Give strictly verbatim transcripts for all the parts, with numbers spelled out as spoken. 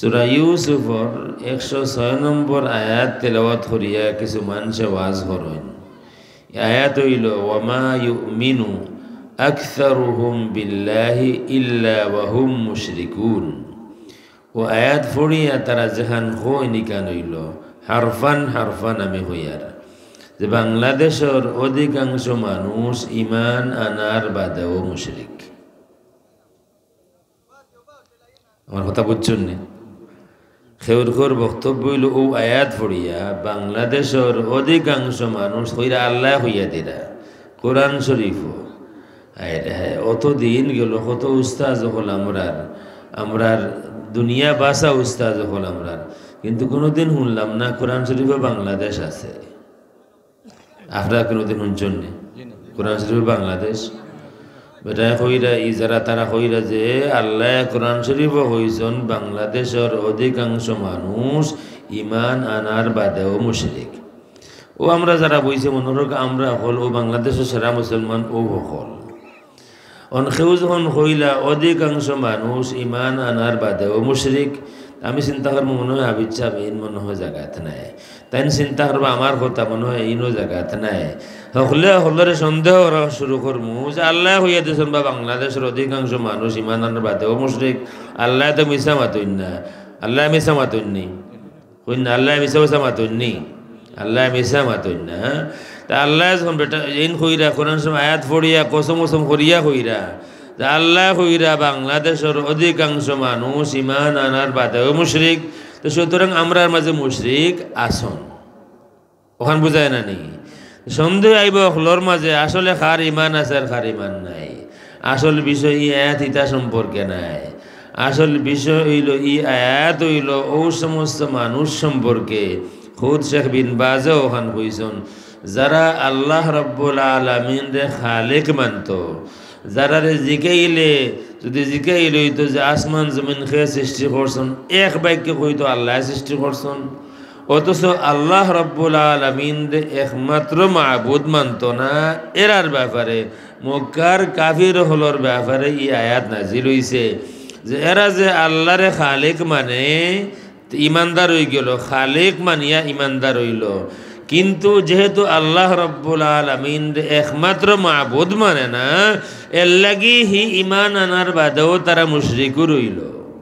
সূরা ইউসুফর একশো ছয় নম্বর আয়াত তেলাওয়াত করিয়া কিছু মানষে ওয়াজ করইন। আয়াত অইলো, "ওয়ামা ইউমিনু আকসারুহুম বিল্লাহি ইল্লা ওয়াহুম মুশরিকুন।" অউ আয়াত পড়িয়া তারা যেখান কইন ইখান অইলো, হারফান হারফান আমি কইয়ার যে বাংলাদেশর অধিকাংশ মানুষ ইমান আনার বাদেও মুশরিক। আমার কথা বুঝছইন নি? কেউর কেউর বক্তব্য অইলো অউ আয়াত পড়িয়া বাংলাদেশর অধিকাংশ মানুষ কইরা আল্লায় কইয়া দিরা, কোরআন শরীফও। হায় রে হায়, অত দিন গেলো, কত উস্তাজ অকল আমরার, আমরার দুনিয়া বাসা উস্তাজ অকল আমরার, কিন্তু কুনুদিন হুনলাম না কোরআন শরীফও বাংলাদেশ আছে। আপনারা কুনুদিন হুনছইন নি? কোরআন শরীফ বাংলাদেশ? বেটায় কইরা, ই যারা তারা কইরা যে আল্লায় কোরআন শরীফও কইছইন বাংলাদেশর অধিকাংশ মানুষ ইমান আনার বাদেও মুশরিক। অউ আমরা যারা বইছি মনো অউক আমরা অকল, অউ বাংলাদেশর সেরা মুসলমান অউ অকল। অন কেউ যখন কইলা অধিকাংশ মানুষ ইমান আনার বাদেও মুশরিক, আমি চিন্তা করমু মনো অয় আবিদ সাব এইন মনো অয় জাগাত নাই। তাইন চিন্তা করবা আমার কথা মনো অয় এইনও জাগাত নাই। হকলে হকলরে সন্দেহ করা শুরু করমু যে আল্লায় কইয়া দিছইন বা বাংলাদেশর অধিকাংশ মানুষ ইমান আনার বাদেও মুশরিক, আল্লায় তো মিছা মাতইন না, আল্লায় মিছা মাতইন নি। কইন না, আল্লায় মিছা মিছা মাতইন নি? আল্লায় মিছা মাতইন না, হ্যাঁ? তে আল্লায় যখন বেটা এইন কইরা, কোরআন শরীফ আয়াত পড়িয়া, কসম কসম করিয়া কইরা, তে আল্লায় কইরা বাংলাদেশর অধিকাংশ মানুষ ইমান আনার বাদেও মুশরিক, তে সুতরাং আমরার মাঝে মুশরিক আছইন। অখান বুঝায় না নি? সন্দেহ আইবো হকলর মাঝে, আসলে কার ইমান আছে আর কার ইমান নাই। আসল বিষয় ই আয়াত ইতা সম্পর্কে নায়। আসল বিষয় অইলো ই আয়াত অইলো অউ সমস্ত মানুষ সম্পর্কে। খুদ শেখ বিন বাজে অখান কইছইন, যারা আল্লাহ রব্বুল আলামিনরে খালিক মানতো, যারারে জিকাইলে, যুদি জিকাইল অইতো যে আসমান জমিন কে সৃষ্টি করছইন, এক বাক্যে কইতো আল্লায় সৃষ্টি করছইন। অথচ আল্লাহ রব্বুল আলামিনরে একমাত্র মাবুদ মানতো না, এরার ব্যাপারে, মক্কার কাফির অকলর ব্যাপারে ই আয়াত নাজিল অইছে যে এরা যে আল্লারে খালিক মানে, তে ইমানদার অইগেলো, খালিক মানিয়া ইমানদার অইলো। কিন্তু যেহেতু আল্লাহ রব্বুল আলামিনরে একমাত্র মাবুদ মানে না, এরলাগি হি ইমান আনার বাদেও তারা মুশরিকউ রইলো।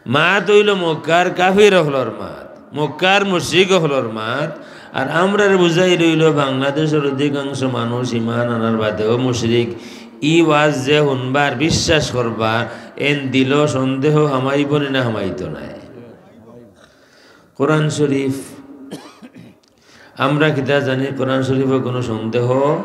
মাত অইলো মক্কার কাফির অকলর মাত, মক্কার মুশরিক অকলর মাত। আর আমরারে বুঝাইল অইলো বাংলাদেশর অধিকাংশ মানুষ ইমান আনার বাদেও মুশরিক। ই ওয়াজ যে হুনবা আর বিশ্বাস করবা, এন দিলো সন্দেহ হামাইবো নি না হামাইতো নায়? কোরআন শরীফ, আমরা কিতা জানি, কোরআন শরীফো কুনু সন্দেহ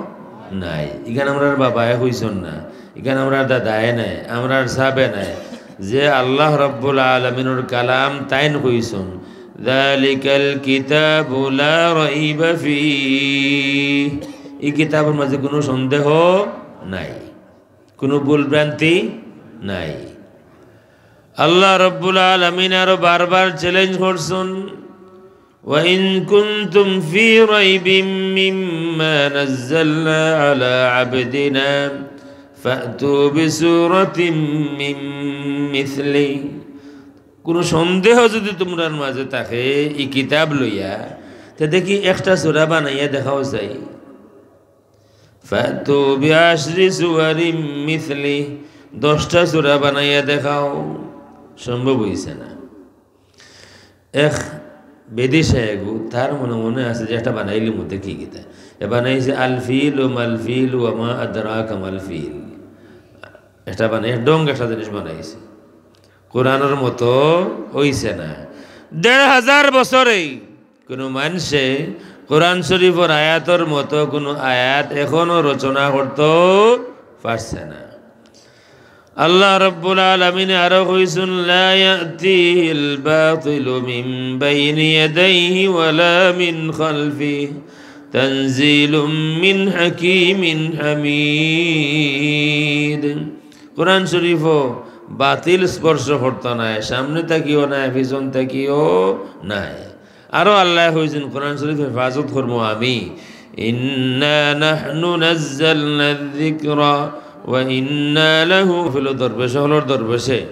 নাই। ইখান আমরার বাবায় কইছইন না, ইখান আমরার দাদায় নায়, আমরার সাবে নায়, যে আল্লাহ রব্বুল আলামিনর কালাম তাইন কইছইন, "যালিকাল কিতাবু লা রাইবা ফীহ।" ই কিতাবর মাঝে কুনু সন্দেহ নাই, কুনু ভুল ভ্রান্তি নাই। আল্লাহ রব্বুল আলামিন আরো বারবার challenge করছইন, "ওয়া ইন কুনতুম ফী রাইবিম মিম্মা নাজ্জালনা আলা আবদিনা ফাতু বিসূরাতিম মিন মিসলি।" কুনু সন্দেহ যুদি তুমরার মাঝে থাকে ই কিতাব লইয়া, তে দেখি একটা সূরা বানাইয়া দেখাও চাই। ফাতু বিআশরি সুওয়ারিম মিসলি, দশটা সূরা বানাইয়া দেখাও। সম্ভব অইছে না। এক বেদিশা এগু, তার মনে মনে আছে যে একটা বানাইলিমু, দেখি কিতা। এ বানাইছে আল ফিল ও মাল ফিল ও মা আদরাকা মাল ফিল। একটা বানাই, ঢং একটা জিনিস বানাইছে। কোরআনর মতো অইছে না। দেড় হাজার বছরেই কুনু মানষে কোরআন শরীফর আয়াতর মতো কুনু আয়াত এখনো রচনা করতো পারছে না। আল্লাহ রব্বুল আলামিনে আরো কইছইন, "লা ইয়াতিহিল বাতিলু মিন বাইনি ইয়াদাইহি ওয়ালা মিন খালফিহি, তানজিলুম মিন হাকিমিন হামিদ।" কোরআন শরীফো বাতিল স্পর্শ করতো নায়, সামনে থাকিও নায়, পিছন থাকিও নায়। আরো আল্লায় কইছইন কোরআন শরীফ হেফাজত করমু আমি, "ইন্না নাহনু নাজ্জালনা যিকরা ওয়া ইন্না লাহু" ফিল দরবেশ অকলর দরবেশে।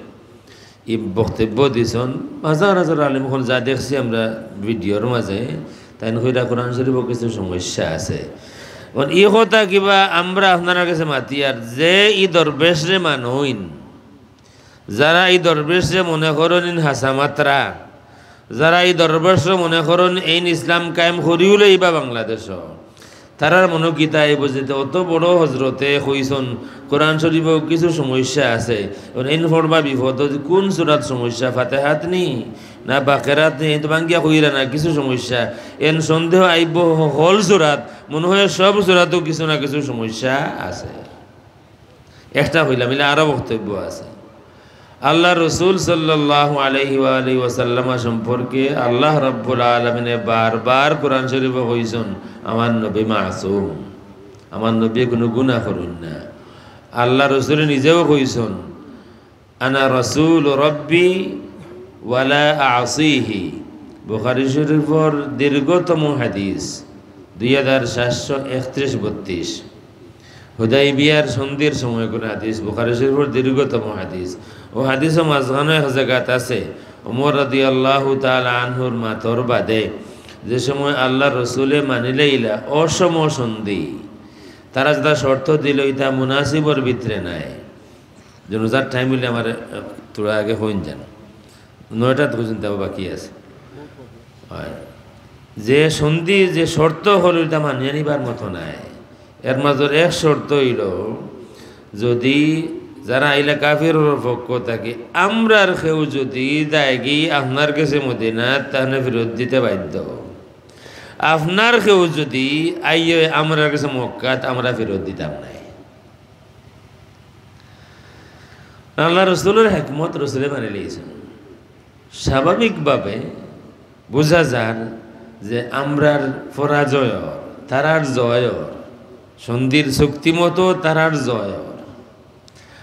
ই বক্তব্য দিছইন, হাজার হাজার আলিম অকল যা দেখছি আমরা ভিডিওর মাঝে, তাইন কইরা কোরআন শরীফো কিছু সমস্যা আছে। অখন ই কথা কিবা আমরা আপনারার গেছে মাতিয়ার, যে ই দরবেশরে মানইন, যারা ই দরবেশরে মনে করইন ইন হাছা মাতরা, যারা ই দরবেশরে মনে করইন এইন ইসলাম কায়েম করিউলাইবা বাংলাদেশো, তারার মনো কিতা আইবো যে অত বড় হজরতে কইছইন, কোরআন শরীফো কিছু সমস্যা আছে, অখন এইন পড়বা বিপদ, কুন সূরাত সমস্যা, ফাতেহাত নি না বাকেরাত নি, এইন তো ভাঙ্গিয়া কইরা না, কিছু সমস্যা। এইন সন্দেহ আইবো হকল সূরাত, মনো অয় সব সূরাতো কিছু না কিছু সমস্যা আছে। একটা কইলাম, ইলা আরো বক্তব্য আছে। আল্লার রসুল সাল্লাল্লাহু আলাইহি ওয়া আলিহি ওয়াসাল্লাম সম্পর্কে আল্লাহ রাব্বুল আলামিনে বারবার কোরআন শরীফো কইছইন, "আমার নবী মাসুম, আমার নবী কুনু গুনা করইন না।" আল্লার রসুলে নিজেও কইছইন, "আনা রাসূলু রাব্বি ওয়ালা আসিহি।" বুখারী শরীফর দীর্ঘতম হাদিস, দুই হাজার সাতশো একত্রিশ বত্রিশ। হুদাইবিয়ার সন্ধির সময়কুর হাদিস, বুখারী শরীফর দীর্ঘতম হাদিস। অউ হাদিসো মাঝখানো এক জাগাত আছে, ওমর রাদিয়াল্লাহু তাআলা আনহুর মাতর বাদে যে সময় আল্লার রসুলে মানিলাইলা অসম সন্ধি, তারা যেটা শর্ত দিলো, ইটা মুনাসিবর ভিতরে নাই। জনাজার টাইম অইলে আমারে, আহ, থুড়া আগে কইন যান। নয়টাত কইছইন, তাও বাকি আছে। অয়। যে সন্ধি, যে শর্ত অইলো, ইটা মানিয়া নিবার মতো নায়। এর মাঝর এক শর্ত অইলো, যুদি যারা আইলা কাফিরর পক্ষ থাকি, আমরার কেউ যুদি যায়গি আপনার গেছে মদিনাত, তাহলে ফিরত দিতা বাধ্য। আপনার কেউ যুদি আইয়ে আমরার গেছে মক্কাত, আমরা ফিরত দিতাম নায়। আল্লার রসুলর হেকমত রসুলে মানিলাইছইন। স্বাভাবিকভাবে বুঝা যার যে আমরার পরাজয় অর, তারার জয় অর, সন্ধির চুক্তি মতো তারার জয় অর,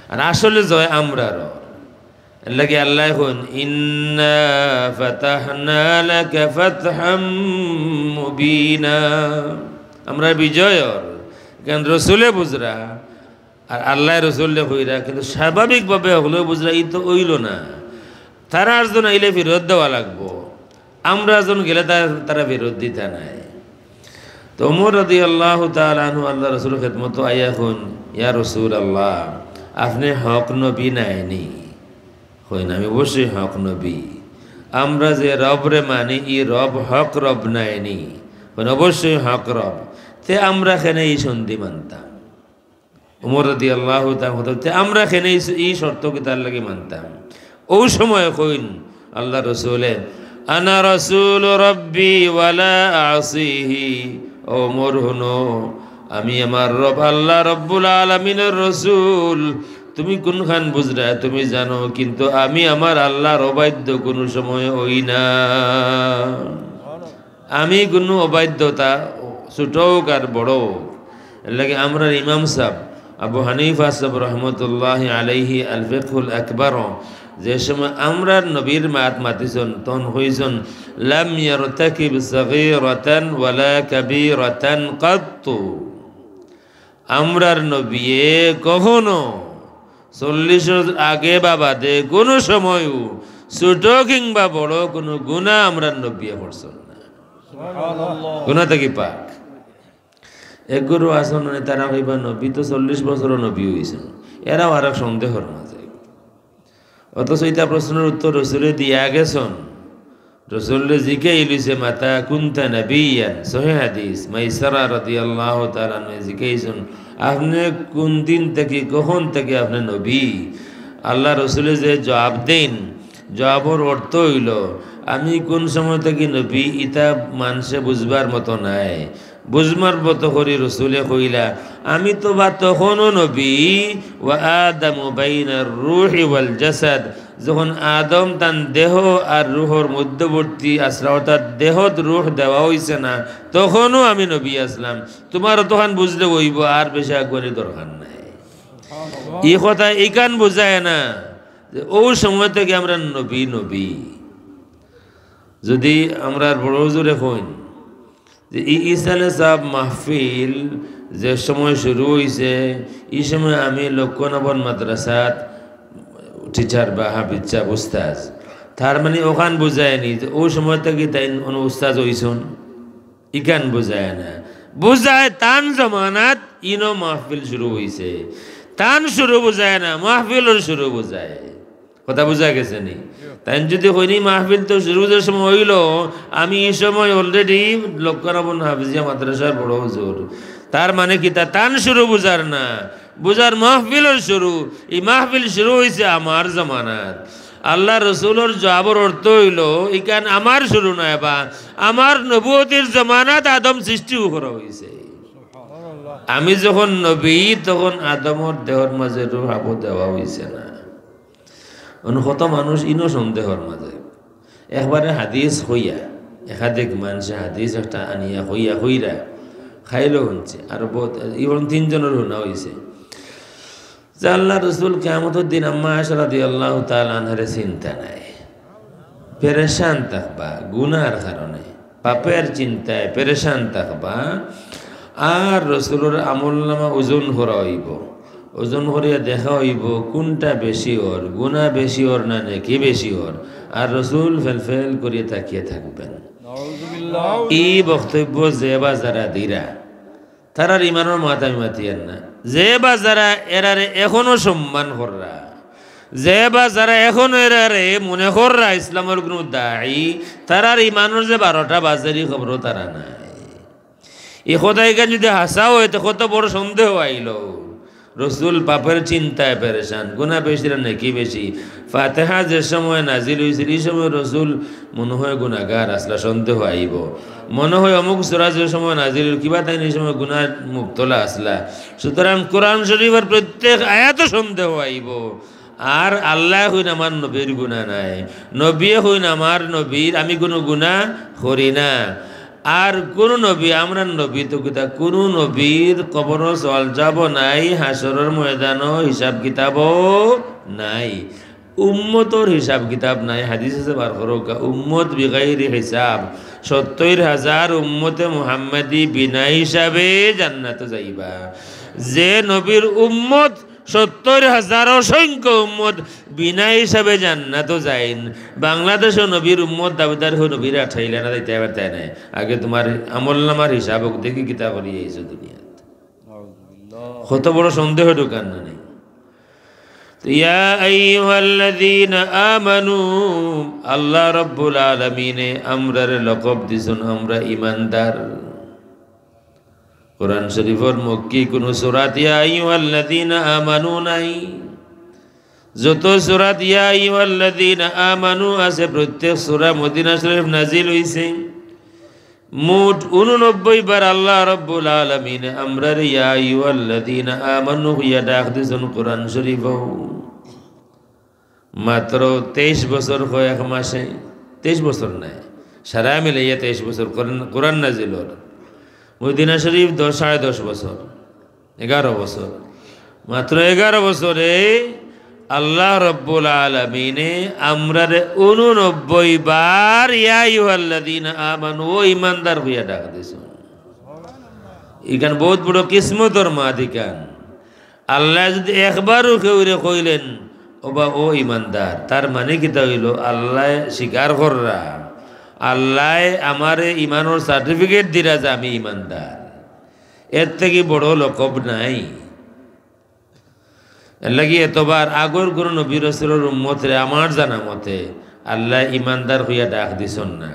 আর আসলে জয় আমরার অর। এর লাগি আল্লায় কইন, "ইন্না ফাতাহনা লাকা ফাতহাম মুবিনা।" আমরা বিজয় অর, কারণ রসুলে বুঝরা, আর আল্লায় রসুলরে কইরা, কিন্তু স্বাভাবিকভাবে হকলেউ বুঝরা, ই তো অইলো না। তারার জন আইলে ফিরত দেওয়া লাগবো, আমরার জন গেলে তারা, তারা ফিরত দিতা নায়। তো ওমর রাদিয়াল্লাহু তাআলা আনহু আল্লার রসুলর খেদমতো আইয়া কইন, "ইয়া রাসূলুল্লাহ, আপনে হক নবী নায়নি?" কইন, "আমি অবশ্যই হক নবী।" "আমরা যে রবরে মানি, ই রব হক রব নায়নি?" কইন, "অবশ্যই হক রব।" "তে আমরা কেনে ই সন্ধি মানতাম?" ওমর রাদিয়াল্লাহু তাআলা আনহু, "তে আমরা কেনে ই, ই শর্ত কিতার লাগি মানতাম?" অউ সময় কইন আল্লার রসুলে, "আনা রাসূলু রাব্বি ওয়ালা আসিহি।" "ও ওমর, হুনো, আমি আমার রব আল্লাহ রব্বুল আলামিনর রসুল। তুমি কুনখান বুঝরায় তুমি জানো, কিন্তু আমি আমার আল্লার অবাধ্য কুনু সময় অই না।" আমি কুনু অবাধ্যতা, ছোট অউক আর বড় অউক, এর লাগি আমরার ইমাম সাব আবু হানিফা সাব রহমতুল্লাহি আলাইহি আল ফিকহুল আকবর, যে সময় আমরার নবীর মাত মাতিছইন, তখন কইছইন, "লাম ইয়ারতাকিব সগীরাতান ওয়ালা কাবীরাতান কাত্তু।" আমরার নবিয়ে কখনো চল্লিশর আগে বা বাদে কুনু সময়ও ছোট কিংবা বড় কুনু গুনা আমরার নবিয়ে করছইন না। সুবহানাল্লাহ। গুনা থাকি পাক। এগুলো আছইন, মানে, তারা কইবা, "নবী তো চল্লিশ বছরও নবী অইছইন।" এরাও আরক সন্দেহর মাঝে। অথচ ইতা প্রশ্নর উত্তর রসুলে দিয়া গেছইন। রসুলরে জিকাইল অইছে, "মাতা কুনতা নাবিয়ান?" সহিহ হাদিস। মাইসারা রাদিয়াল্লাহু তাআলা আনহু জিকাইছইন, "আপনে কুন দিন থাকি, কখন থাকি আপনে নবী?" আল্লার রসুলে যে জবাব দেইন, জবাবর অর্থ অইলো, "আমি কুন সময় থাকি নবী, ইতা মানষে বুঝবার মতো নায়।" বুঝবার মতো করি রসুলে কইলা, "আমি তো বা তখনও নবী, ওয়া আদামু বাইনার রূহি ওয়াল জাসাদ, যখন আদম তান দেহ আর রুহর মধ্যবর্তী আছলা, অর্থাৎ দেহত রুহ দেওয়া অইছে না, তখনও আমি নবী আছলাম। তুমার অতখান বুঝলে অইবো, আর বেশি আগুয়ানির দরকার নাই।" ই কথা ইখান বুঝায় না যে অউ সময় থাকি আমরা নবী, নবী। যুদি আমরার বড় হুজুরে কইন, যে ই ইসালে সাব মাহফিল যে সময় শুরু অইছে, ই সময় আমি লক্ষ্মণবন মাদ্রাসাত টিচার বা হাফিজ সাব উস্তাজ, তার মানে অখান বুঝায় নি যে অউ সময় থাকি তাইন অনো উস্তাজ অইছইন, ইখান বুঝায় না। বুঝায় তান জমানাত ইনো মাহফিল শুরু অইছে, তান শুরু বুঝায় না, মাহফিলর শুরু বুঝায়। কথা বুঝা গেছে নি? তাইন যুদি কইন নি মাহফিল তো শুরু যে সময় অইলো, আমি ই সময় already লক্ষ্মীরামপুর হাফিজিয়া মাদ্রাসার বড় হুজুর, তার মানে কিতা? তান শুরু বুঝার না, বুঝার মাহফিলর শুরু। ই মাহফিল শুরু অইছে আমার জমানাত। আল্লার রসুলর জওয়াবর অর্থ অইলো, ইখান আমার শুরু নায় বা, আমার নবুয়তির জমানাত আদম সৃষ্টিউ করা অইছে। আমি যখন নবী, তখন আদমর দেহর মাঝে রুহ আবো দেওয়া অইছে না। অনো কত মানুষ ইনো সন্দেহর মাঝে। একবারে হাদিস কইয়া, একাধিক মানষে হাদিস একটা আনিয়া কইয়া কইরা, কাইলও হুনছি, আর বউত, ইবন তিনজনর হুনা অইছে যে আল্লার রসুল কিয়ামতর দিন আম্মা আয়েশা রাদিয়াল্লাহু তাআলা আনহারে চিন্তা নাই, পেরেশান থাকবা গুনার কারণে, পাপের চিন্তায় পেরেশান থাকবা। আর রসুলর আমলনামা ওজন করা অইবো, ওজন করিয়া দেখা অইবো কুনটা বেশি অর, গুনা বেশি অর না নেকি বেশি অর। আর রসুল ফেলফেল করিয়া তাকিয়া থাকবেন। ই বক্তব্য যে বা যারা দিরা, তারার ইমানর মাত আমি মাতিয়ার না। যে বা যারা এরারে এখনো সম্মান কররা, যে বা যারা এখনো এরারে মনে কররা ইসলামর কুনু দায়ী, তারার ইমানর যে বারোটা বাজের ই খবরও তারা নাই। ই কথা ইখান যুদি হাছা অয়, তে কত বড় সন্দেহ আইলো। রসুল পাপের চিন্তায় পেরেশান, গুনা বেশি না নেকি বেশি। ফাতেহা যে সময় নাজিল অইছিল, ই সময় রসুল মনে হয় গুনাগার আছলা, সন্দেহ আইবো। মনে হয় অমুক সূরা যে সময় নাজিল অইল, কিবা তাইন ই সময় গুনার মুবতলা আছলা। সুতরাং কোরআন শরীফর প্রত্যেক আয়াতো সন্দেহ আইবো। আর আল্লায় কইন আমার নবীর গুনা নাই, নবীয়ে কইন আমার নবীর, আমি কুনু গুনা করি না। আর কুনু নবী, আমরার নবী তো কিতা, কুনু নবীর কবরো সওয়াল জওয়াবও নাই, হাশরর ময়দানো হিসাব কিতাবও নাই, উম্মতর হিসাব কিতাব নাই। হাদিস আছে বার করউক্কা, উম্মত বিগাইরি হিসাব, সত্তইর হাজার উম্মতে মুহাম্মাদি বিনা হিসাবে জান্নাতো যাইবা। যে নবীর উম্মত সত্তইর হাজার অসংখ্য উম্মত বিনা হিসাবে জান্নাতো যাইন। বাংলাদেশো নবীর উম্মত দাবিদার হয়ে নবীর আঠাইলা না যাইতে পারতে নাই। আগে তুমার আমলনামার হিসাব অউক, দেখি কিতা করি আইছো দুনিয়াত। কত বড় সন্দেহ ঢুকান না নি? তো ইয়া আইয়ুহাল্লাযীনা আমানু, আল্লাহ রাব্বুল আলামিনে আমরারে লকব দিছইন, আমরা ইমানদার। কোরআন শরীফর মক্কি কুনু সূরাত ইয়া আইয়ুহাল্লাযীনা আমানু নাই। যত সূরাত ইয়া আইয়ুহাল্লাযীনা আমানু আছে, প্রত্যেক সূরা মদিনা শরীফ নাজিল অইছে। মোট ঊননব্বই বার আল্লাহ রাব্বুল আলামিন আমরারে ইয়া আইয়ুহাল্লাযীনা আমানু কইয়া ডাক দিছইন কোরআন শরীফো। মাত্র তেইশ বছর কয়েক মাসে, তেইশ বছর নায়, সারা মিলাইয়া তেইশ বছর কোরআন, কোরআন নাজিল অর। মদিনা শরীফ দশ, সাড়ে দশ বছর, এগারো বছর। মাত্র এগারো বছরে আল্লাহ রাব্বুল আলামিনে আমরারে ঊননব্বই বার ইয়া আইয়ুহাল্লাযীনা আমানু, ও ইমানদার কইয়া ডাক দিছইন। ইখান বউত বড় কিসমতর মাত ইখান। আল্লায় যুদি একবারও কেউরে কইলেন, "ও বা ও ইমানদার", তার মানে কিতা অইলো? আল্লায় স্বীকার কররা, আল্লায় আমারে ইমানর certificate দিরা যে আমি ইমানদার। এর থাকি বড় লকব নাই। এরলাগি এতবার আগর কুনু নবী রসুলর উম্মতরে আমার জানা মতে আল্লায় ইমানদার কইয়া ডাক দিছইন না।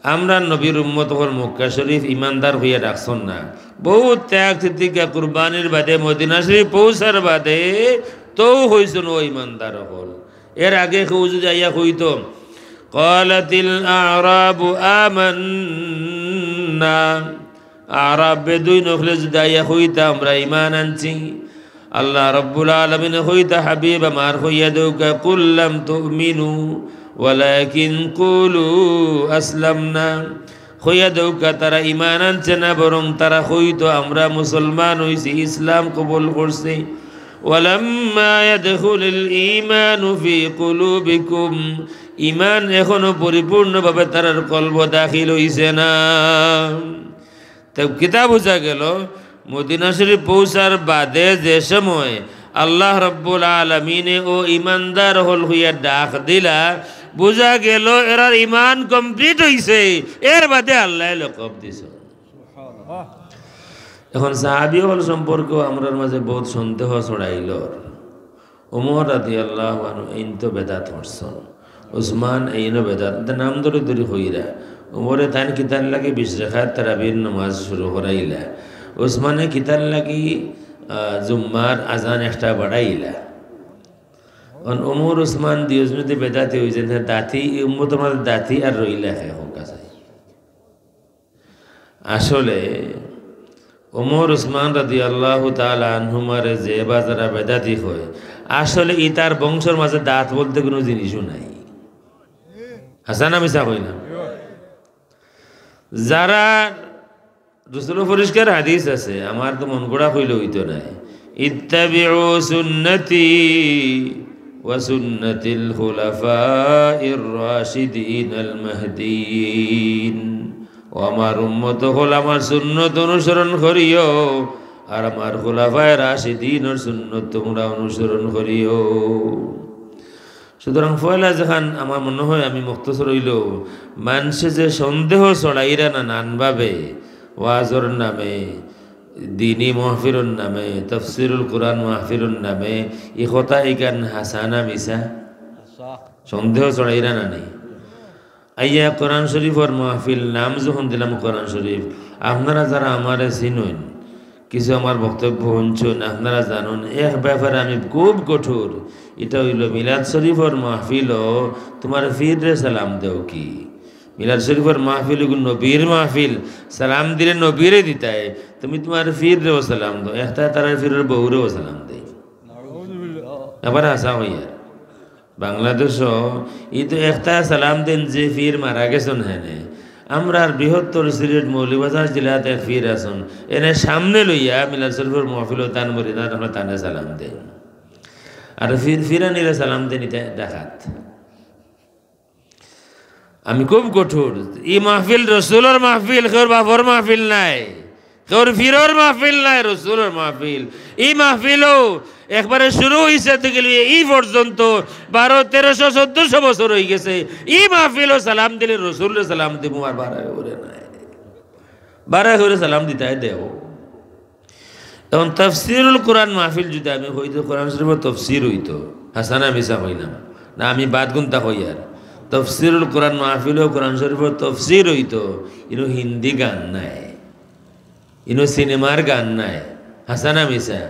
আমরার নবীর উম্মত অকল মক্কা শরীফ ইমানদার কইয়া ডাকছইন না। বউত ত্যাগ তিতিক্ষা কুরবানির বাদে মদিনা শরীফ পৌঁছার বাদে তউ কইছইন, "ও ইমানদার অকল।" এর আগে কেউ যুদি আইয়া কইতো, "ক্বালাতিল আ'রাবু আমান্না", আরব বেদুইন অকলে যুদি আইয়া কইতা, "আমরা ইমান আনছি", আল্লাহ রাব্বুল আলামিনে কইতা, "হাবিব আমার, কইয়া দেউক্কা, কুল লাম তু'মিনু ওয়ালাকিন কুলু আসলামনা।" কইয়া দেউক্কা, তারা ইমান আনছে না, বরং তারা কইতো, "আমরা মুসলমান অইছি, ইসলাম কবুল করছি।" "ওয়ালাম্মা ইয়াদখুলিল ঈমানু ফি কুলুবিকুম", ইমান এখনো পরিপূর্ণভাবে তারার কলবো দাখিল অইছে না। তে কিতা বুঝা গেল? মদিনা শরীফ পৌঁছার বাদে যে সময় আল্লাহ রব্বুল আলামিনে ও ইমানদার অকল কইয়া ডাক দিলা, বুঝা গেল এরার ইমান complete অইছে, এর বাদে আল্লায় লকব দিছইন। এখন সাহাবী অকল সম্পর্কেও আমরার মাঝে বউত সন্দেহ ছড়াইল। ওমর রাদিয়াল্লাহু আনহু এইন তো বেদাত করছইন, উসমান এইনও বেদাত, ইতা নাম ধরি ধরি কইরা। ওমরে তাইন কিতার লাগি বিশ রাকাত তারাবির নামাজ শুরু করাইলা, উসমানে কিতার লাগি, আহ, জুম্মার আজান একটা বাড়াইলা। কারণ ওমর উসমান দুইও যদি বেদাতি অইছইন, তে দাতি, এই উম্মতর মাঝে দাতি আর রইলা কে, কউক্কা চাই। আসলে ওমর উসমান রাদিয়াল্লাহু তাআলা আনহুমারে যে বা যারা বেদাতি কয়, আসলে ইতার বংশর মাঝে দাত বলতে কুনু জিনিসও নাই। হাছা না মিছা কইলাম? যারা রসুলর পরিষ্কার হাদিস আছে, আমার তো মন গড়া কইলে অইতো নায়। ইত্তাবিউ সুন্নতি ওয়া সুন্নাতিল খুলাফাইর রাশিদিনাল মাহদিয়িন। ও আমার উম্মত অকল, আমার সুন্নত অনুসরণ করিও, আর আমার খুলাফায়ে রাশিদিনর সুন্নত তুমরা অনুসরণ করিও। সুতরাং পয়লা যেখান আমার মনে হয় আমি মুখতসর অইলো, মানষে যে সন্দেহ ছড়াইরা নানানভাবে, ওয়াজর নামে, দিনি মাহফিলর নামে, তফসিরুল কোরআন মাহফিলর নামে, ই কথা ইখান হাছা না মিছা? সন্দেহ ছড়াইরা না নি? আইয়া কোরআন শরীফর মাহফিল, নাম যখন দিলাম কোরআন শরীফ, আপনারা যারা আমারে চিনইন, কিছু আমার বক্তব্য হুনছইন, আপনারা জানইন, এক ব্যাপারে আমি খুব কঠোর। ইটা অইলো মিলাদ শরীফর মাহফিলো তুমার পীররে সালাম দেও কি? মিলাদ শরীফর মাহফিল ইগু নবীর মাহফিল, সালাম দিলে নবীরে দিতায়, তুমি তুমার পীররেও সালাম দেও, একটায় তারার পীরর বউরেও সালাম দেয়। আবার হাছা অইয়ার। বাংলাদেশো ই তো একটায় সালাম দেইন যে পীর মারা গেছইন হেনে। আমরার বৃহত্তর সিলেট মৌলভীবাজার জেলাত এক পীর আছইন, এনে সামনে লইয়া মিলাদ শরীফর মাহফিলো তান মুরিদান অকলে তানে সালাম দেইন। আর পীর পীরানিরে সালাম দেইন ইতা ডাকাত। আমি খুব কঠোর। ই মাহফিল রসুলর মাহফিল, কেউর বাপর মাহফিল নায়। কেউর পীরর মাহফিল নায়, রসুলর মাহফিল। ই মাহফিলো একবারে শুরু অইছে থাকি লইয়া ই পর্যন্ত বারো, তেরোশো, চৌদ্দশো বছর অইগেছে। ই মাহফিলো সালাম দিলে রসুলরে সালাম দিমু, আর বারা কেউরে নায়। বারা কেউরে সালাম দিতায় দেও। এখন তফসিরুল কোরআন মাহফিল যদি আমি কই, তো কোরআন শরীফর তফসির অইতো, হাছা না মিছা কইলাম? না, আমি বাদ গুনতা কইয়ার। তফসিরুল কোরআন মাহফিলো কোরআন শরীফর তফসির অইতো, ইনো হিন্দি গান নায়। ইনো সিনেমার গান নায়, হাছা না মিছা?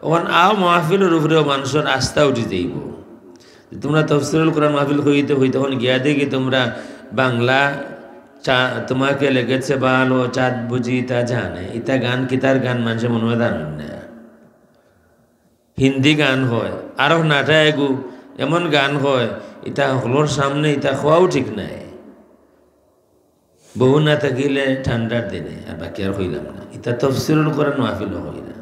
অখন আও মাহফিলর উপরেও মানষর আস্থা উঠি যাইবো। তুমরা তফসিরুল কোরআন মাহফিল কইতে কইতে অখন গিয়া দেখি তুমরা বাংলা চা-, তোমাকে লেগেছে ভালো, চাঁদ বুঝি তা জানে। ইতা গান কিতার গান মানষে মনে হয় জানইন না। হিন্দি গান কয়, আরো নাটা এগু, এমন গান কয়, ইতা হকলর সামনে ইতা কওয়াও ঠিক নায়। বউ না থাকিলে ঠান্ডার দিনে, আর বাকি আর কইলাম না। ইতা তফসিরুল কোরআন মাহফিলো কই না।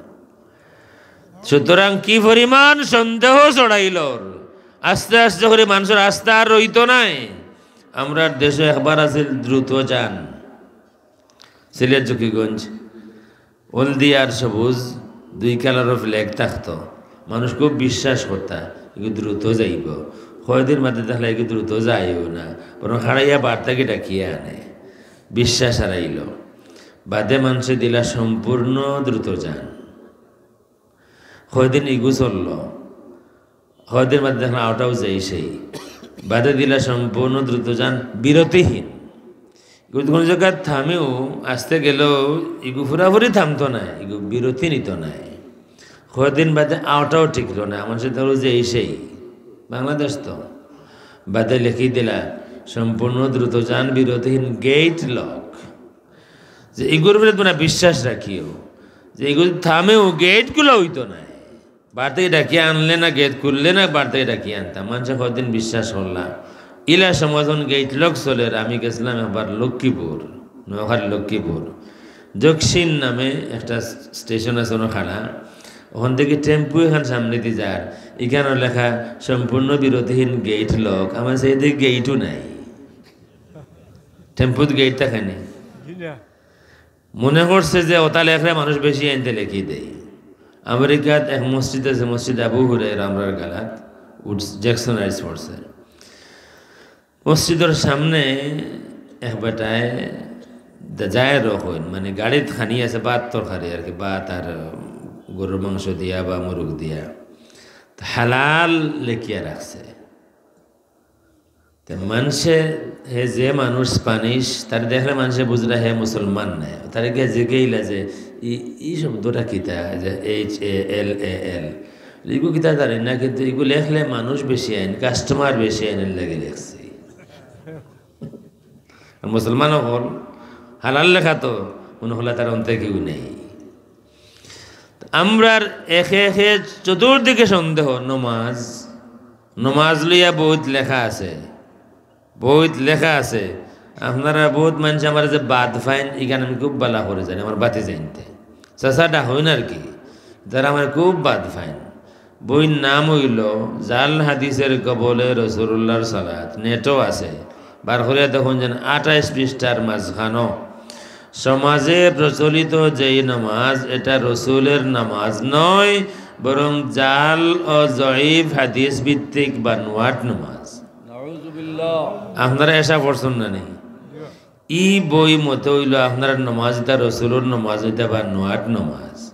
সুতরাং কি পরিমাণ সন্দেহ ছড়াইলর, আস্তে আস্তে করি মানষর আস্থা আর রইতো নায়। আমরার দেশো একবার আছিল দ্রুত যান, সিলেট জকিগঞ্জ, হলদিয়া আর সবুজ দুই কালারর ফ্ল্যাগ থাকতো, মানুষ খুব বিশ্বাস করতা, ইগু দ্রুত যাইবো। কয়দিন বাদে দেখলা ইগু দ্রুত যায়ও না, বরং খাড়াইয়া বার থাকি ডাকিয়া আনে, বিশ্বাস হারাইলো। বাদে মানষে দিলা সম্পূর্ণ দ্রুত যান, কয়দিন ইগু চললো। কয়দিন বাদে দেখলা আওটাও যাই সেই। বাদে দিলা সম্পূর্ণ দ্রুত যান, বিরতিহীন। ইগু কোনো জাগাত থামেও, আস্তে গেলেও, ইগু পুরাপুরি থামতো নায়, ইগু বিরতি নিতো নায়। কয়দিন বাদে আওটাও টিকলো না, মানষে ধরো যে এই সেই। বাংলাদেশ তো। বাদে লেখি দিলা, সম্পূর্ণ দ্রুত যান, বিরতিহীন, গেট লক। যে ইগুর উপরে তুমরা বিশ্বাস রাখিও, যে ইগু থামেও গেট খুলা অইতো নায়। বার থাকি ডাকিয়া আনলে না, গেট খুললে না, বার থাকি ডাকিয়া আনতাম। মানষে কয়দিন বিশ্বাস করলা। ইলা সমাজে গেট লক চলের। আমি গেছিলাম একবার লক্ষ্মীপুর, নোয়াখালীর লক্ষ্মীপুর। জকশিন নামে একটা স্টেশন আছে, অনো খাড়া। অখান থাকি টেম্পু এখান সামনেদি যার, ইখানো লেখা সম্পূর্ণ বিরতিহীন গেট লক। আমার সেই দিকে গেটও নাই। টেম্পুত গেট থাকে নি? মনে করছে যে ওটা লেখলে মানুষ বেশি আনতে লেখি দেয়। আমেরিকাত এক মসজিদ আছে, মসজিদ আবু হুরায়রা, আমরার গালাত, উডস-, জ্যাকসন হাইটস পড়ছে। মসজিদর সামনে এক বেটায় দা-, যায় রকম, মানে, গাড়িত খানি আছে, ভাত তরকারি আর কি, ভাত আর গরুর মাংস দিয়া বা মুরগ দিয়া, তো হালাল লেখিয়া রাখছে। তে মানষে, হে যে মানুষ স্প্যানিশ, তারে দেখলে মানষে বুঝরা হে মুসলমান নায়। তারে গিয়া জিগাইলা যে, "ই, ই শব্দটা কিতা?" যে H A L A L। ইগু কিতা জানি না, কিন্তু ইগু লেখলে মানুষ বেশি আইন, কাস্টমার বেশি আইন, এর লাগি লেখছি। আর মুসলমান অকল হালাল লেখা তো, মনে হলা তার অন্তে কেউ নেই। আমরার একে একে চতুর্দিকে সন্দেহ, নমাজ, নমাজ লইয়া বউত লেখা আছে, বউত লেখা আছে। আপনারা বউত মানষে আমার যে বাদ ফাইন, ইখান আমি খুব বালা করি জানি, আমার বাতি জানতে। চাচা ডাকইন আর কি, যারা আমার খুব বাদ ফাইন। বইর নাম অইলো জাল হাদিসের কবলে রসুলুল্লাহর সালাত, নেটও আছে। বার করিয়া দেখইন যেন আঠাইশ পৃষ্ঠার মাঝখানো সমাজে প্রচলিত যেই নামাজ, এটা রসুলের নামাজ নয়, বরং জাল ও জয়ীফ হাদিস ভিত্তিক বানোয়াট নামাজ। নাউজুবিল্লাহ। আপনারা এশা পড়ছইন না নি? ই বই মতে অইলো আপনারা নামাজ ইতা রসুলর নামাজ ইতা বানোয়াট নামাজ।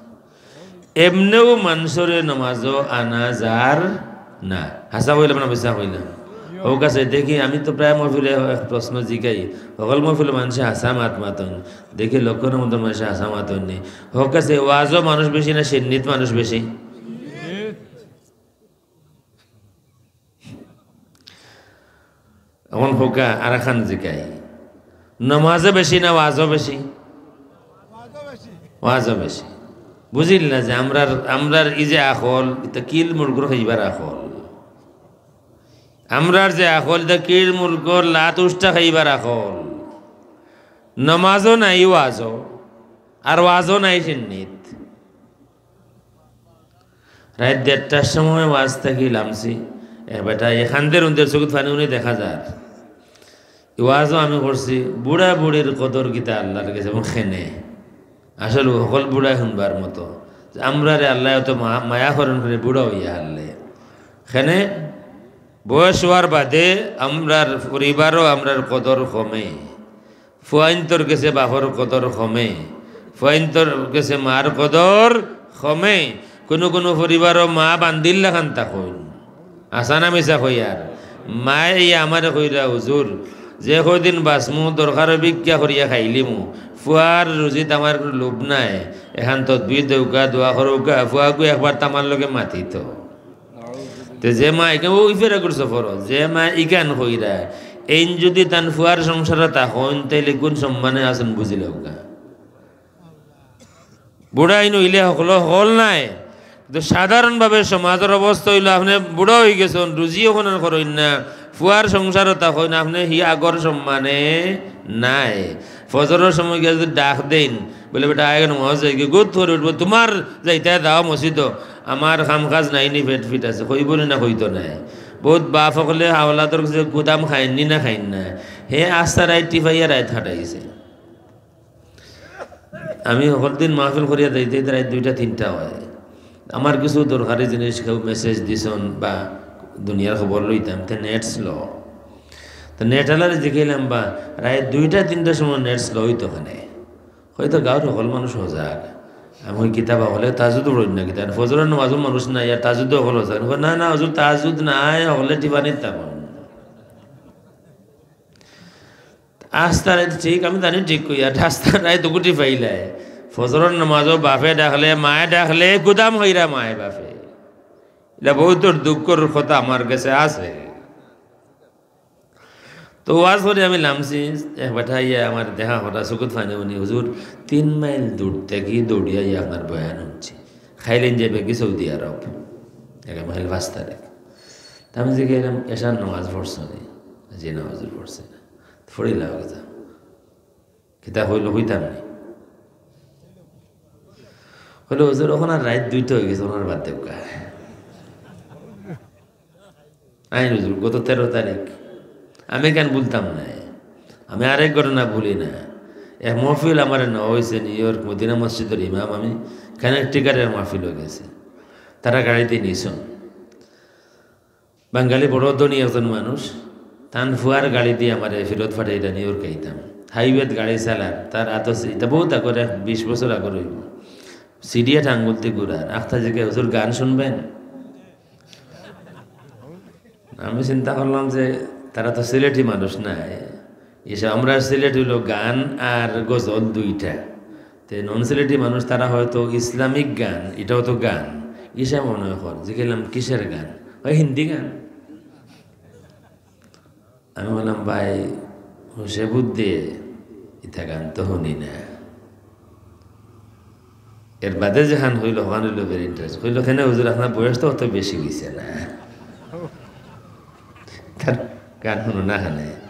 এমনেও মানষরে নামাজও আনা যার না। হাছা কইলাম না মিছা কইলাম? হউক আছে, দেখি, আমি তো প্রায় মহফিলে এক প্রশ্ন জিগাই, হকল মহফিলে মানষে হাছা মাত মাতইন, দেখি লক্ষর মতো মানষে হাছা মাতইন নি। হউক আছে, ওয়াজও মানুষ বেশি না সিন্নিত মানুষ বেশি? এখন হউক্কা আরাখান জিগাই, নমাজও বেশি না ওয়াজও বেশি? ওয়াজও বেশি। বুঝিল না যে আমরার, আমরার ই যে আখল, ইতা কিল মুরগর খাইবার আখল। আমরার যে আখল, ইতা কিল মুরগর লাত উষ্টা খাইবার আখল। নমাজও নাই ওয়াজও, আর ওয়াজও নাই সিন্নিত। রাইত দেড়টার সময় ওয়াজ থাকি লামছি। এ বেটা, এখান দের উন্দের চকুত পানি উনি দেখা যার। ওয়াজও আমি করছি, বুড়া বুড়ির কদর কিতা আল্লাহর গেছে এবং খেনে। আসলে হকল বুড়ায় হুনবার মতো। যে আমরারে আল্লায় অত মা-, মায়া করেন করে বুড়া অইয়া হারলে। খেনে বয়স অওয়ার বাদে আমরার পরিবারও আমরার কদর কমে। ফুয়াইন্তর গেছে বাপর কদর কমে, ফুয়াইন্তর গেছে মার কদর কমে। কুনু কুনু পরিবারও মা বান্দির লাখান থাকইন। হাছা না মিছা কইয়ার? মায়ে ই আমারে কইরা, "হুজুর, যে কয়দিন বাঁচমু, দরকারো ভিক্ষা করিয়া খাইলিমু, ফুয়ার রুজিত আমার কুনু লোভ নাই। এখান তদবির দেউক্কা, দোয়া করউক্কা, ফুয়াগু একবার তামার লগে মাতিতো।" তে যে মা ইখান, ও ইফেরা করছে ফরজ, যে মা ইখান কইরা, এইন যুদি তান ফুয়ার সংসারো থাকইন, তাইলে কুন সম্মানে আছইন বুঝিলাউক্কা। বুড়া ইন অইলে হকল, হকল নায়। কিন্তু সাধারণভাবে সমাজর অবস্থা অইলো, আপনে বুড়া অইগেছইন, রুজি অখন আর করইন না, ফুয়ার সংসারো থাকইন, আপনে হি আগর সম্মানে নাই। ফজরর সময় গিয়া যুদি ডাক দেইন, বলে, "বেটা, আয় নমাজ যাইগি", গুদ করি উঠবো, "তুমার যাইতায় যাও মসজিদো, আমার কাম কাজ নাই নি, পেট ফিট আছে", কইবো নি না, কইতো নায়। বউত বাপ অকলে আওলাদর গেছে গুদাম খাইন নি না, খাইন না। হে আস্তা রাইত টিপাইয়া রাইত কাটাইছে। আমি হকল দিন মাহফিল করিয়া যাইতে যাইতে রাইত দুইটা তিনটা অয়। আমার কিছু দরকারি জিনিস কেউ মেসেজ দিছইন বা দুনিয়ার খবর লইতাম, তে নেট স্লো। তো নেট আলারে জিগাইলাম বা রাইত দুইটা তিনটার সময় নেট স্লো অইতো কেনে? কইতো গাঁওর হকল মানুষ সজাগ। আমি কই, "কিতা বা?" অকলে তাহাজ্জুদ পড়ইন না কিতা? ফজরর নমাজও মানুষ নাই, আর তাহাজ্জুদও হকল সজাগ। আমি কই, "না, না, হুজুর, তাহাজ্জুদ নাই, হকলে টিপানিত থাকইন।" আস্তা রাইত ঠিক, আমি জানি ঠিক কইয়ার, আস্তা রাইত উগুটি পাইলায়। ফজরর নমাজও বাপে ডাকলে, মায়ে ডাকলে, গুদাম কইরা মায়ে বাপে। ইলা বউতর দুঃখর কথা আমার গেছে আছে। তো ওয়াজ করি আমি লামছি, এক বেটা আইয়া আমার দেখা কথা, চকুত পানি উনি, "হুজুর, তিন মাইল দূর থাকি দৌড়িয়া আইয়া আপনার বয়ান হুনছি। খাইলেন যে বেগি সৌদি আরব, আগামীকাইল পাঁচ তারিখ।" তা আমি জিগাইলাম, "এশার নমাজ পড়ছো নি?" "জি না হুজুর, পড়ছি না।" "পড়িলাও কিতা?" "কিতা কইলো, কইতাম নি?" কইলো, "হুজুর, অখন আর রাইত দুইটা অইগেছে, অখন আর বাদ দেউক্কা।" আইন হুজুর, গত তেরো তারিখ, আমি কেন ভুলতাম না? আমি আরেক ঘটনা ভুলি না। এক মহফিল আমারে নেওয়া অইছে নিউ ইয়র্ক মদিনা মসজিদর ইমাম আমি, কানেকটিকাটের মাহফিলো গেছি, তারা গাড়িদি নিছইন। বাঙালি বড় ধনী একজন মানুষ, তান ফুয়ার গাড়িদি আমারে ফিরত ফাটাইরা নি ওর খাইতাম। হাইওয়েত গাড়ি চালার, তার আতো সি-, ইটা বউত আগর, এক বিশ বছর আগর অইবো। সিডিয়ে টাঙ্গুলতি ঘুরার, আখতা জিগায়, "হুজুর, গান শুনবেন?" আমি চিন্তা করলাম যে তারা তো সিলেটি মানুষ নায়, ইসে আমরার সিলেট অইলো গান আর গজল দুইটা। তে নন সিলেটি মানুষ তারা হয়তো ইসলামিক গান, ইটাও তো গান, ইসে মনে কর। জিগাইলাম, "কিসের গান?" "ওই হিন্দি গান।" আমি বললাম, "ভাই, হুশে বুদ্ধি ইতা গান তো হুনি না।" এর বাদে যেখান কইলো, ওখান অইলো very interesting। কইলো, "কেনে হুজুর, আপনার বয়স তো অত বেশি অইছে না, তার গান হুনো না কেনে?"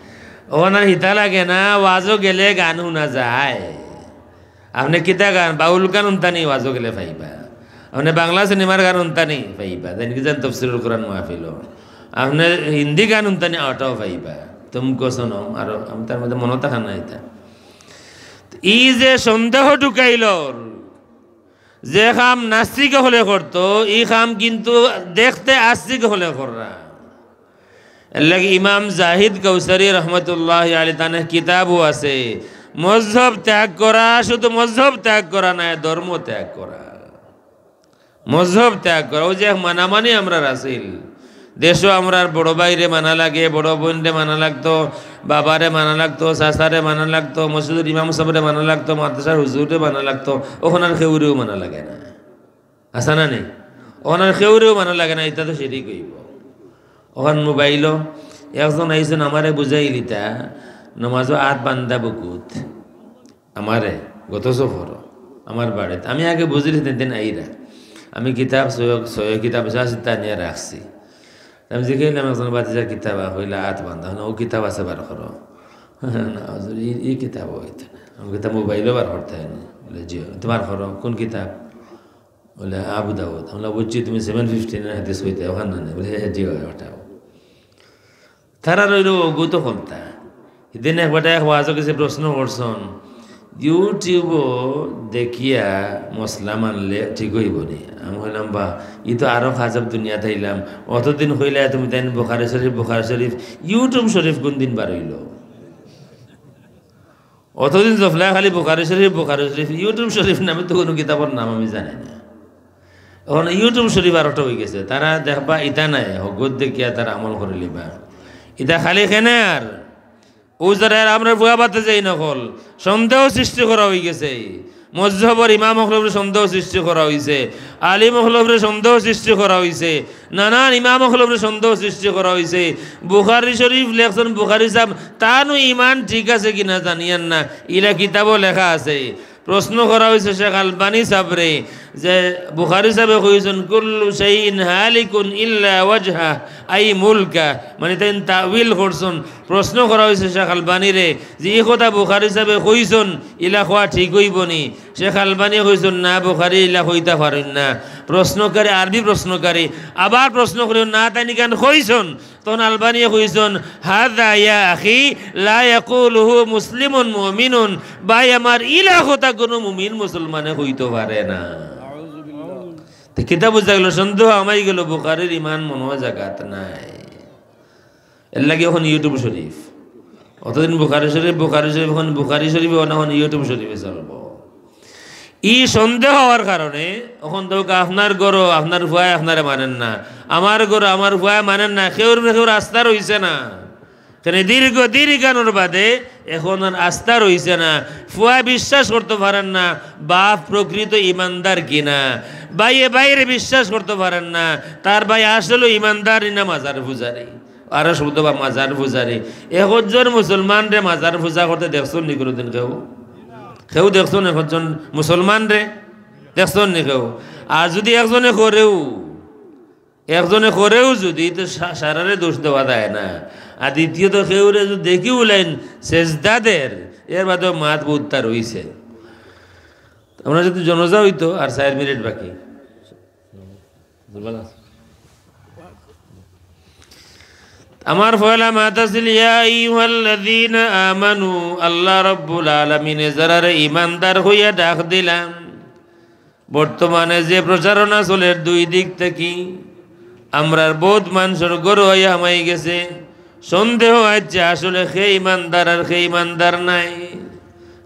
ও না, হিতা লাগে না, ওয়াজো গেলে গান হুনা যায়। আপনে কিতা গান, বাউল গান হুনতা নি, ওয়াজো গেলে পাইবা। আপনে বাংলা সিনেমার গান হুনতা নি, পাইবা। যেন কি যেন তফসিরুল কোরআন মাহফিলো। আপনে হিন্দি গান হুনতা নি, ওটাও পাইবা। তুমকো সনম, আর আমি তার মধ্যে মনো থাকে না ইতা। ই যে সন্দেহ ঢুকাইল, যে কাম নাস্তিক অকলে করতো, ই কাম কিন্তু দেখতে আস্তিক অকলে কররা। এর লাগি ইমাম জাহিদ কাউসারি রহমতুল্লাহ আলী তানে কিতাবও আছে, মজহব ত্যাগ করা, শুধু মজহব ত্যাগ করা নায়, ধর্ম ত্যাগ করা। মজহব ত্যাগ করা, ওই যে এক মানামানি আমরার আছিল, দেশো আমরার বড় ভাইরে মানা লাগে, বড় বইনরে মানা লাগতো, বাবারে মানা লাগতো, চাচারে মানা লাগতো, মসজিদর ইমাম সাবরে মানা লাগতো, মাদ্রাসার হুজুররে মানা লাগতো, অখন আর কেউরেও মানা লাগে না। আছে না নি? অখন আর কেউরেও মানা লাগে না, ইতা তো শিরিক অইবো। অখন মোবাইলো একজন আইছইন, আমারে বুঝাইলিতা, নমাজো আত বান্ধা বুকুত। আমারে গত সফরো আমার বাড়িত, আমি আগে বুঝিলিছি তিন দিন আইরা, আমি কিতাব সৈয়দ, সৈয়দ কিতাব আছে, তা আনিয়া রাখছি। আমি জিগাইলাম, "একজন বাতিজা কিতাব আ-, কইলা আত বান্ধা, না, ও কিতাব আছে, বার করো।" "না হুজুর, ই, ই কিতাব অইতো না।" আমি কিতাব মোবাইলো বার করতে অয় নি। বলে, "জি, তো বার করো, কোন কিতাব?" বলে, "আবু দাউদ।" আমরা বুঝছি তুমি সেভেন ফিফটিনের হাদিস কইতে, ওখান না নেই। বলে, "হ্যাঁ, হ্যাঁ, জি, ওই, ওটাও।" তারা রইল অগুত কলতা। হিদিন এক বেটা এক ওয়াজো গেছে প্রশ্ন করছইন, "YouTube-ও দেখিয়া মসলা মানলে ঠিক অইবো নি?" আমি কইলাম, "বা, ই তো আরো আজব দুনিয়াত আইলাম। অতদিন কইলা তুমি তাইন বুখারী শরীফ, বুখারী শরীফ, YouTube শরীফ কোন দিন বার অইলো?" অতদিন জফলায় খালি বুখারী শরীফ, বুখারী শরীফ, YouTube শরীফ নামে তো কুনু কিতাবর নাম আমি জানি না। অখন YouTube শরীফ আর একটা অইগেছে, তারা দেখবা ইতা নায়, হগুত দেখিয়া তারা আমল করিলিবা। ইতা খালি কেনে আর? ও যারা আর আমরার ফুয়া ভাতিজাইন অকল, সন্দেহ সৃষ্টি করা অইগেছে। মজহবর ইমাম অকলরে সন্দেহ সৃষ্টি করা অইছে, আলিম অকলরে সন্দেহ সৃষ্টি করা অইছে, নানান ইমাম অকলরে সন্দেহ সৃষ্টি করা অইছে। বুখারী শরীফ লেখছইন বুখারী সাব, তানু ইমান ঠিক আছে কিনা জানিয়ার না, ইলা কিতাবো লেখা আছে। প্রশ্ন করা অইছে শেখ আলবানী সাবরে যে বুখারী সাবে কইছইন, "কুল্লু শাইইন হালিকুন ইল্লা ওয়াজহা", আই মুলকা, মানে তাইন তাউইল করছইন। প্রশ্ন করা অইছে শেখ আলবানীরে যে ই কথা বুখারী সাবে কইছইন, ইলা কওয়া ঠিক অইবো নি? শেখ আলবানী কইছইন, "না, বুখারী ইলা কইতা পারইন না।" প্রশ্নকারী, আরবি প্রশ্নকারী, আবার প্রশ্ন করিও না, তাইন ইখান কইছইন। তখন আলবানীয়ে কইছইন, "হাযা ইয়া আখি লা ইয়াকুলুহু মুসলিমুন মুমিনুন।" ভাই আমার, ইলা কথা কুনু মুমিন মুসলমানে কইতো পারে না। তে কিতা বুঝা গেল? সন্দেহ হামাই গেল, বুখারীর ইমান মনো জাগাত নাই। এর লাগি অখন YouTube শরীফ। অতদিন বুখারী শরীফ, বুখারী শরীফ, অখন বুখারী শরীফ, অখন, অখন YouTube শরীফে চলবো। ই সন্দেহ অওয়ার কারণে অখন তো আপনার ঘরো আপনার ফুয়ায় আপনারে মানইন না, আমার ঘরো আমার ফুয়ায় মানইন না, কেউর উপরে কেউর আস্থা রইছে না। কেনে দীর্ঘ দিন ইখানর বাদে অখন আর আস্থা রইছে না। ফুয়ায় বিশ্বাস করতো পারইন না বাফ প্রকৃত ইমানদার কিনা, ভাইয়ে ভাইরে বিশ্বাস করতো পারইন না, তার ভাই আসলে ইমানদার নি না মাজার পূজারি। আরো শব্দ বা মাজার পূজারি। একজন মুসলমানরে মাজার পূজা করতে দেখছইন নি কুনুদিন কেউ? কেউ দেখছইন একজন মুসলমানরে? দেখছইন নি কেউ? আর যুদি একজনে করেও, একজনে করেও যুদি, তো সা-, সারারে দোষ দেওয়া যায় না। আর দ্বিতীয়ত কেউরে যুদি দেখিও লাইন সেজদা দের, এর বাদেও মাত বউততা রইছে। আমরা যুদি জনাজা অইতো, আর চাইর মিনিট বাকি। আমার পয়লা মাত আছিল, "ইয়া আইয়ুহাল্লাযীনা আমানু", আল্লাহ রাব্বুল আলামিনে যারারে ইমানদার কইয়া ডাক দিলা, বর্তমানে যে প্রচারণা চলের দুই দিক থাকি, আমরার বউত মানষর ঘরো আইয়া হামাই গেছে। সন্দেহ আছে আসলে কে ইমানদার আর কে ইমানদার নায়।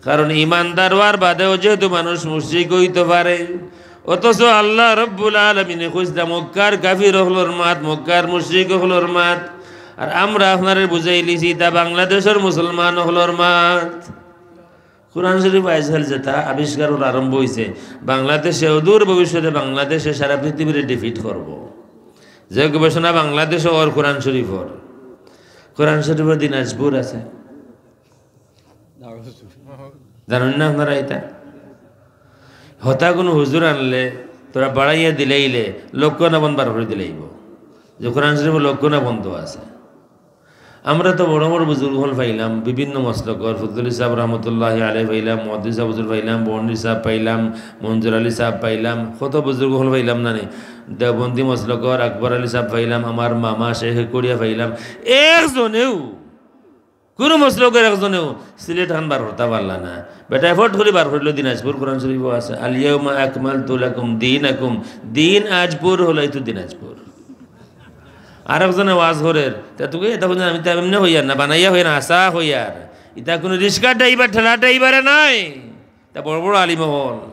কারণ ইমানদার অওয়ার বাদেও যেহেতু মানুষ মুশরিক অইতো পারে, অথচ আল্লাহ রব্বুল আলামিনে কইছলা মক্কার কাফির অকলর মাত, মক্কার মুশরিক অকলর মাত। আর আমরা আপনারে বুঝাইলিছি ইতা বাংলাদেশর মুসলমান অকলর মাত। কোরআন শরীফ আইজকাল যেটা আবিষ্কার অওয়ার আরম্ভ অইছে, বাংলাদেশে অদূর ভবিষ্যতে বাংলাদেশে সারা পৃথিবীরে defeat করবো। যে গবেষণা বাংলাদেশো অর কোরআন শরীফর, কোরআন শরীফর দিনাজপুর আছে, জানইন না আপনারা ইতা? হতা কুনু হুজুর আনলে তোরা বাড়াইয়া দিলাইলে লক্ষ নাবন বার করি দিলাইবো যে কোরআন শরীফো লক্ষ নাবন তো আছে। আমরা তো বড় বড় বুজুর্গ অকল পাইলাম, বিভিন্ন মসলকর, ফজলুল ইসলাম রহমতুল্লাহ আলাইহি পাইলাম, মুহাদ্দিস সাহেব হুজুর পাইলাম, বর্ণি সাহেব পাইলাম, মঞ্জুর আলী সাহেব পাইলাম, কত বুজুর্গ অকল পাইলাম না নি? দেওবন্দি মসলকর আকবর আলী সাহেব পাইলাম, আমার মামা শেখ করিয়া পাইলাম। একজনেও, কুনু মসলকর একজনেও সিলেট খান বার করতা পারলা না। বেটায় ফট করি বার করিলো দিনাজপুর, কোরআন শরীফো আছে, "আল ইয়াউমা আকমালতু লাকুম দীনাকুম।" দিনাজপুর অইলে তো দিনাজপুর। আরেকজনে ওয়াজ করের, তে তুমি ইতা কইন, আমি তো এমনে কইয়ার না, বানাইয়া কইয়ার না, হাছা কইয়ার। ইতা কুনু রিক্সা ড্রাইভার, ঠেলা ড্রাইভারে নায়, ইতা বড় বড় আলিম অকল।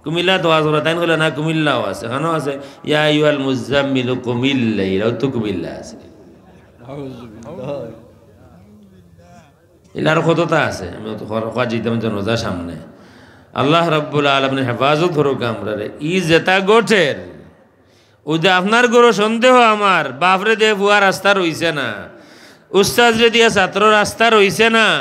কুমিল্লাত ওয়াজ করা, তাইন কইলা না, কুমিল্লাও আছে, খানো আছে, ইয়া আইয়ুহাল মুজাম্মিলু কুমিল্লা, ইলাও তো কুমিল্লা আছে। ইলা আরো কততা আছে, আমি অত কওয়া, কওয়া যাইতাম জানাজার সামনে। আল্লাহ রাব্বুল আলামিনে হেফাজত করউক আমরারে। ই যেটা ঘটের, অউ যে আপনার ঘরো সন্দেহ আমার, বাপরে দিয়া ফুয়া রাস্তা রইছে না, উস্তাদরে দিয়া ছাত্র রাস্তা রইছে না,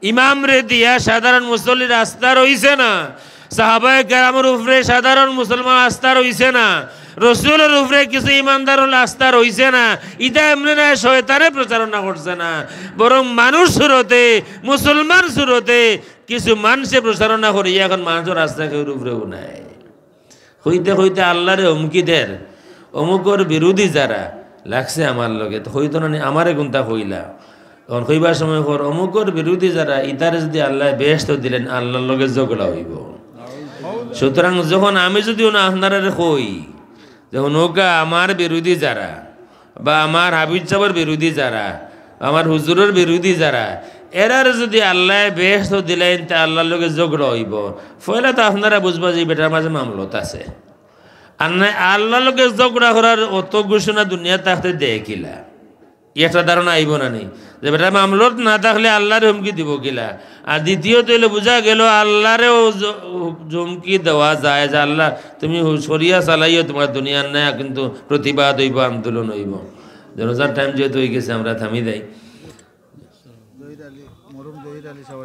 ইমামরে দিয়া সাধারণ মুসল্লি রাস্তা রইছে না, সাহাবায়ে কেরামর উপরে সাধারণ মুসলমান আস্থা রইছে না, রসুলর উপরে কিছু ইমানদার অকলর আস্থা রইছে না। ইটা এমনে নায় শয়তানে প্রচারণা করছে না, বরং মানুষ সুরতে, মুসলমান সুরতে কিছু মানষে প্রচারণা করিয়া এখন মানষর আস্থা কেউর উপরেও নাই। কইতে কইতে আল্লারে হুমকি দের, অমুকর বিরোধী যারা লাগছে আমার লগে, তো কইতো না নি, আমারে কুনতা কইলা? তখন কইবার সময় কর, অমুকর বিরোধী যারা, ইতারে যদি আল্লায় বেহেস্ত দিলাইন, আল্লার লগে ঝগড়া অইবো। সুতরাং যখন আমি যদি অনো আপনারারে কই যে, "হুনউক্কা, আমার বিরোধী যারা, বা আমার হাফিজ সাবর বিরোধী যারা, আমার হুজুরর বিরোধী যারা, এরারে যদি আল্লায় বেহেস্ত দিলাইন, তে আল্লার লগে ঝগড়া অইবো।" পয়লা তো আপনারা বুঝবা যে ই বেটার মাঝে মামলত আছে। আর নায় আল্লার লগে ঝগড়া করার অত ঘোষণা দুনিয়াত থাকতে দেয় কিলা? ই একটা ধারণা আইবো না নি? যে বেটা মামলত না থাকলে আল্লারে হুমকি দিবো কিলা? আর দ্বিতীয়ত অইলো বুঝা গেলো আল্লারেও জ-, হুমকি দেওয়া যায় যে, "আল্লা, তুমি হু-, শরিয়া চালাইও তুমার দুনিয়ার নায়, কিন্তু প্রতিবাদ অইবো, আন্দোলন অইবো।" জানাজার time যেহেতু অইগেছে, আমরা থামি যাই। জহির আলী, মরহুম জহির আলী সাহেব।